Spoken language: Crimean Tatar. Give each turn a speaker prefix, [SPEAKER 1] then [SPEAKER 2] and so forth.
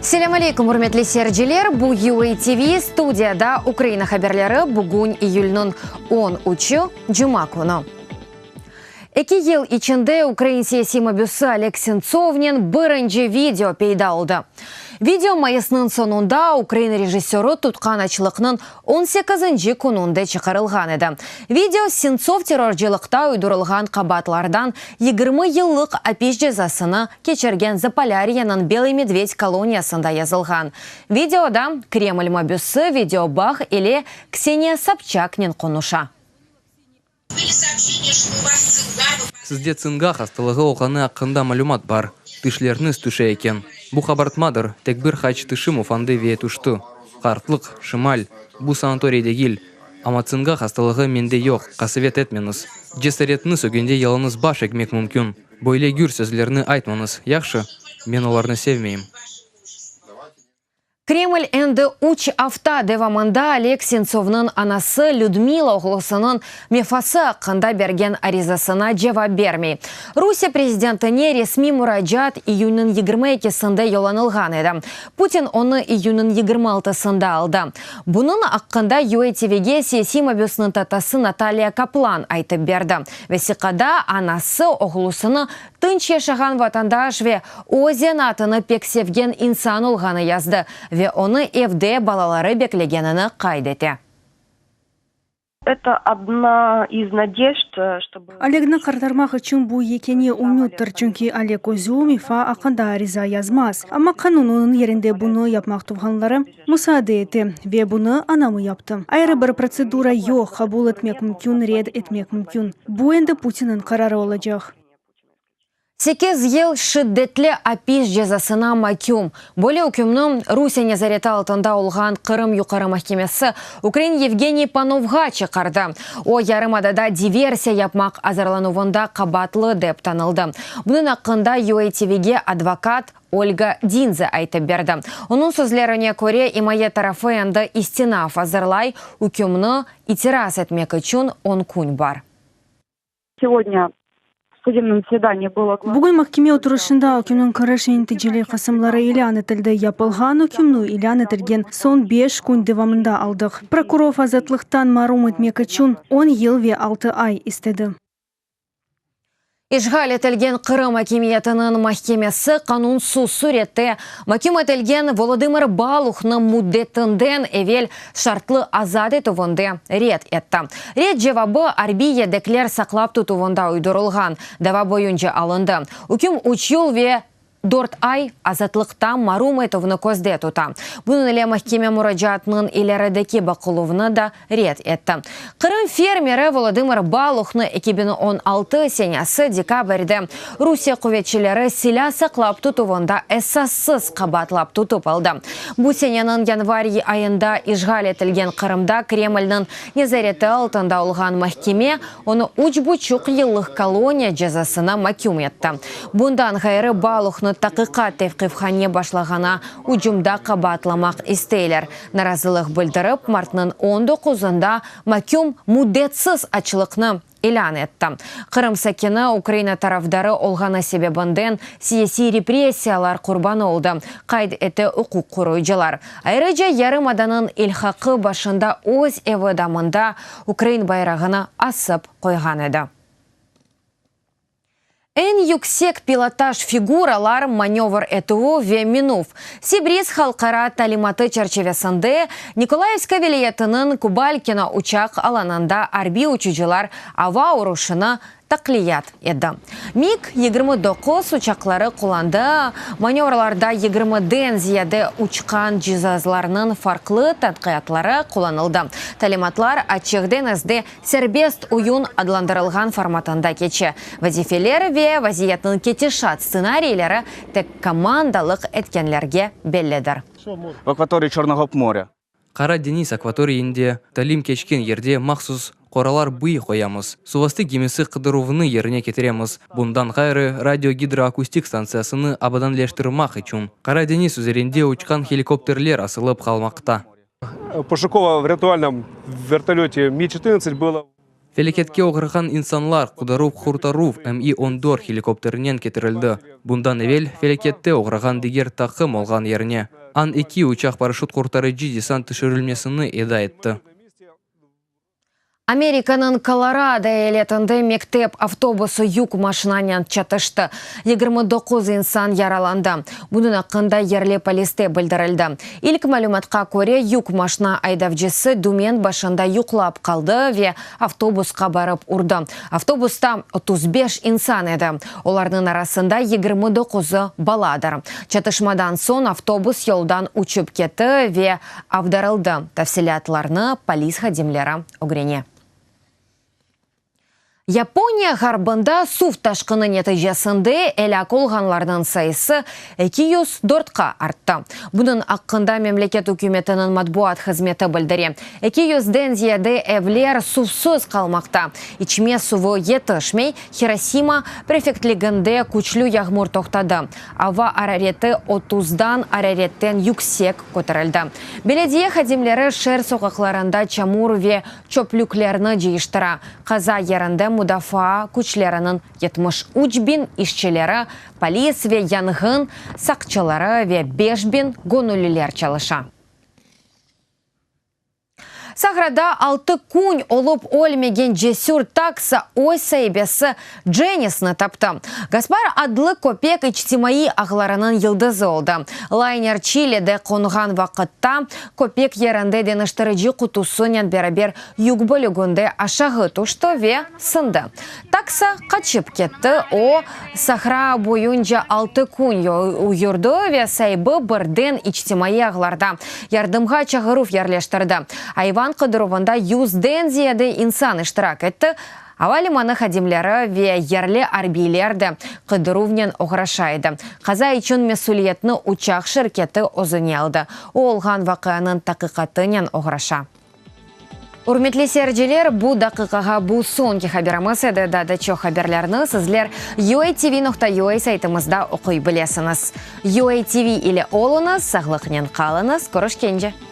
[SPEAKER 1] Selâm aleyküm, ürmetli seyirciler! Bu UA TV, studiyada Ukraina haberleri, bugün iyülniñ on üçü, cuma künü. Eki yıl içinde ukrain siyasiy mabüsi Oleg Sentsovnen birinci video peyda oldı. Video mayısnıñ soñunda ukrain rejissörı tutqan açlıqnıñ on sekizinci kününde çıqarılğan edi. Video Sentsov terrorcılıqta uydurılğan qabaatlardan 20 yıllıq apis cezasını keçirgen Zapolyaryenıñ Belıy medved koloniyasında yazılğan. Videoda Kreml mabüsi videobağ ile Kseniya Sobçaknen qonuşa.
[SPEAKER 2] Sizde tsınga hastalığı olğanı aqqında malümat bar. Tişleriñiz tüşe eken. Bu qabartmadır, tek bir qaç tişim ufandı ve tüşti. Qartlıq, şimal, bu sanatoriy degil. Amma tsınga hastalığı mende yoq, qasevet etmeñiz. Cesaretiñiz ögünde yalıñız baş egmek mümkün. Böyle gür sözlerni aytmañız, yahşı? Men olarnı sevmeyim.
[SPEAKER 1] Kreml endi üç afta devamında Oleg Sentsovnıñ anası Lüdmila oğlusınıñ mefası aqqında bergen arizasına cevap bermey. Rusiye prezidentine resmiy muracaat iyünniñ 22-sinde yollanılğan edi. Putin onı iyünniñ 26-sında aldı. Bunıñ aqqında UA TVge siyasiy mabüsniñ tatası Natalya Kaplan aytıp berdi. Vesiqada anası oğlusını Tınç yaşağan vatandaş ve öz zenaatını pek sevgen insan olğanı yazdı ve onı evde balaları beklegenini qayd ete.
[SPEAKER 3] Olegni qırtarmaq içün bu yekâne ümüttir, çünki Oleg özü mefa aqqında ariza yazmaz. Amma qanun onıñ yerinde bunı yapmaq tuvğanları musaade ete, ve bunı anamı yaptı. Ayrı bir protsedura yoq, qabul etmek mümkün, red etmek mümkün. Bu endi Putinniñ qararı olacaq.
[SPEAKER 1] Sekiz yıl şiddetli apis cezasına maküm. Böyle ükümni Rusiye nezareti altında olğan Qırım Yuqarı mahkemesi ukrain Yevgeniy Panovğa çıqardı. O, yarımadada diversiya yapmaq azırlanuvında qabaatlı dep tanıldı. Bunıñ aqqında UA TVge advokat Olga Dinze aytıp berdi. Onıñ sözlerine köre, imaye tarafı endi istinaf azırlay, ükümni itiraz etmek içün on kün bar.
[SPEAKER 3] Bugün mahkeme oturışında ükümniñ kiriş ve neticeli qısımları ilân etildi. Yapılğan ükümni ilân etilgen soñ beş kün devamında aldıq. Prokuror azatlıqtan marum etmek içün on yıl ve altı ay istedi.
[SPEAKER 1] İşğal etilgen Qırım akimiyetiniñ mahkemesi qanunsız sürette maküm etilgen Volodımır Baluhnı müddetinden evel şartlı azat etüvinde red etti. Red cevabı arbiy yedekler saqlap tutuvında uydurılğan dava boyunca alındı. Üküm üç yıl ve dört ay azatlıqtan marum etüvni közde tuta. Bunıñ ile mahkeme muracaatnıñ ilerideki baqıluvını da red etti. Qırım fermeri Volodımır Baluhnı 2016 senesi dekabrde Rusiye quvetçileri silâ saqlap tutuvında esassız qabaatlap tutıp aldı. Bu seneniñ yanvar ayında işğal etilgen Qırımda Kremlniñ nezareti altında olğan mahkeme onı üç buçuq yıllıq koloniya cezasına maküm etti. Bundan ğayrı, Baluhnı taqiqat tevqifhane başlağına ücümda qabaatlamaq isteyler. Narazılıq bildirip, martnıñ on doquzında maküm müddetsiz açlıqnı ilân etti. Qırım sakini Ukraina tarafdarı olğanı sebebinden siyasiy repressiyalar qurbanı oldı, qayd ete uquq qoruyıcılar. Ayrıca, yarımadanıñ ilhaqı başında öz evi damında ukrain bayrağını asıp qoyğan edi. Eñ yüksek pilotaj figuralar, manövr etüvi ve minüv Sibriz halqara talimatı çerçivesinde Nikolayevska vilâyetiniñ Kubalkino uçaq alanında arbiy uçucılar ava uruşını taqliyat etti. MiG 29 uçaqları qullandı, manevrlarda yigirmiden ziyade uçqan cizazlarnıñ farqlı tadqiqatları qullanıldı. Talimatlar açıq deñizde serbest oyun adlandırılğan formatında keçe, vazifeler ve vaziyetniñ ketişat stsenariyleri tek komandalıq etkenlerge bellidir.
[SPEAKER 4] V akvatoriyi Çornogo morâ.
[SPEAKER 2] Qara deñiz akvatoriyinde talim keçken yerde mahsus qoralar bıy qoyamız, suvastı gemisi qıdıruvını yerine ketiremiz. Bundan ğayrı, radiogidroakustik stantsiyasını abadanleştirmaq içün Qara deñiz üzerinde uçqan helikopterler asılıp qalmaqta.
[SPEAKER 5] Poşukova virtualnom vertolöte Mi çetırnadtsat bylo.
[SPEAKER 2] Felâketke oğrağan insanlar qıdıruv-qurtaruv Mi 14 helikopterinen ketirildi. Bundan evel, felâkette oğrağan diger taqım olğan yerine. An-eki uçaq paraşüt-qurtarıcı desant tüşürilmesini eda etti.
[SPEAKER 1] Amerikanıñ Kolorado eyaletinde mektep avtobusı yük maşinanen çatıştı, 29 insan yaralandı. Bunıñ aqqında yerli poliste bildirildi. İlk malümatqa köre, yük maşina aydavcısı dümen başında yuqlap qaldı ve avtobusqa barıp urdı. Avtobusta 35 insan edi, olarnıñ arasında 29-ı baladır. Çatışmadan soñ avtobus yoldan uçıp ketti ve avdarıldı. Tafsilâtlarnı polis hadimleri ögrene. Yaponiya ğarbında suv taşqını neticesinde elâk olğanlarnıñ sayısı 204-qa arttı. Bunıñ aqqında memleket ükümetiniñ matbuat hızmeti bildire. 200-den ziyade evler suvsız qalmaqta, içme suvı yetişmey, Hirosima prefektliginde küçlü yağmur toqtadı, ava arareti otuzdan araretten yüksek köterildi. Belediye hadimleri şeer soqaqlarında çamur ve çöplüklerni cıyıştıra. Qaza yerinde mudafaa küçleriniñ 73 biñ işçileri, polis ve yanğın saqçıları ve 5000 göñülliler çalışa. Sahrada altı kün olıp ölmegen cesür taksa öz saibesi Jenisni taptı. Gaspar adlı köpek içtimaiy ağlarınıñ yıldızı oldı. Layner Çilide qonğan vaqıtta köpek yerinde deñiştirici qutusınen beraber yük bölüginde aşağı tüşti ve sındı. Taksa qaçıp ketti, o, Sahra boyunca altı kün yürdi ve saibi birden içtimaiy ağlarda yardımğa çağıruv yerleştirdi. Ayvan qıdıruvında yüzden ziyade insan iştirak etti, ava limanı hadimleri ve yerli arbiyler de qıdıruvnen oğraşa edi. Qaza içün mesüliyetni uçaq şirketi özüne aldı, o, olğan vaqianıñ taqiqatınen oğraşa. Ürmetli seyirciler, bu daqiqağa bu soñki haberimiz edi. Daa da çoq haberlerni sizler uatv.ua saytımızda oquy bilesiñiz. UATV ile oluñız, sağlıqnen qalıñız, körüşkence!